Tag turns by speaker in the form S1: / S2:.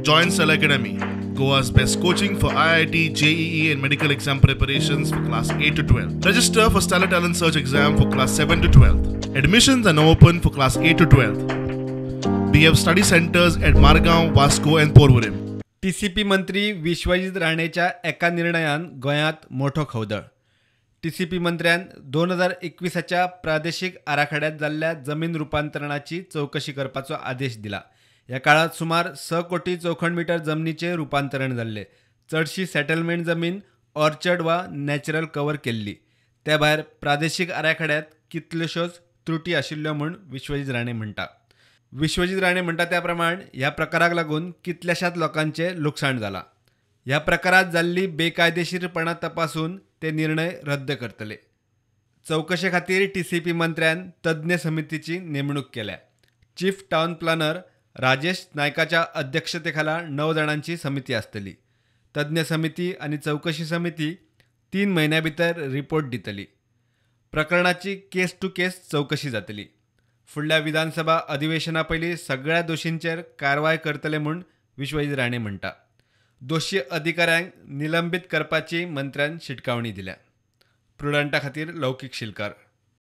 S1: Join Stellar Academy, Goa's best coaching for IIT, JEE and medical exam preparations for class 8 to 12. Register for Stellar Talent Search exam for class 7 to 12. Admissions are now open for class 8 to 12. We have study centers at Margao, Vasco and Porvorim.
S2: TCP मंत्री विश्वजीत राणेच्या एका निर्णयान गोंयांत मोठो खवदळ. TCP मंत्र्यान 2021 प्रादेशीक आराखड्यांत जाल्ल्या जमीन रुपांतरणाची चवकशी करपाचो आदेश दिला. ह्या काळांत सुमार 6 कोटी चौखण मिटर जमनीचें रुपांतरण जाल्लें. चडशी सेटलमेंट जमीन ऑर्चर्ड वा नॅचरल कवर केल्ली. ते भायर प्रादेशीक आराखड्यांत कितल्योश्योच त्रुटी आशिल्ल्यो म्हूण विश्वजीत राणे म्हणटा. विश्वजीत राणे म्हणटा त्या प्रमाण ह्या प्रकाराक लागून कितल्याशाच लोकांचें लुकसाण जालां. ह्या प्रकारांत जाल्ली बेकायदेशीरपणां तपासून ते निर्णय रद्द करतले. चवकशे खातीर टीसीपी मंत्र्यान तज्ञ समितीची नेमणूक केल्या. चीफ टावन प्लॅनर राजेश नायकाच्या अध्यक्षतेखाला 9 जाणांची समिती आसतली. तज्ञ समिती आनी चवकशी समिती 3 म्हयन्या भितर रिपोर्ट दितली. प्रकरणाची केस टू केस चवकशी जातली. फुडल्या विधानसभा अधिवेशना पयलीं सगळ्या दोशींचेर कारवाय करतले म्हूण विश्वजीत राणे म्हणटा. दोशी अधिकाऱ्यांक निलंबीत करपाची मंत्र्यान शिटकावणी दिल्या. प्रुडंटा खातीर लौकीक शिलकार.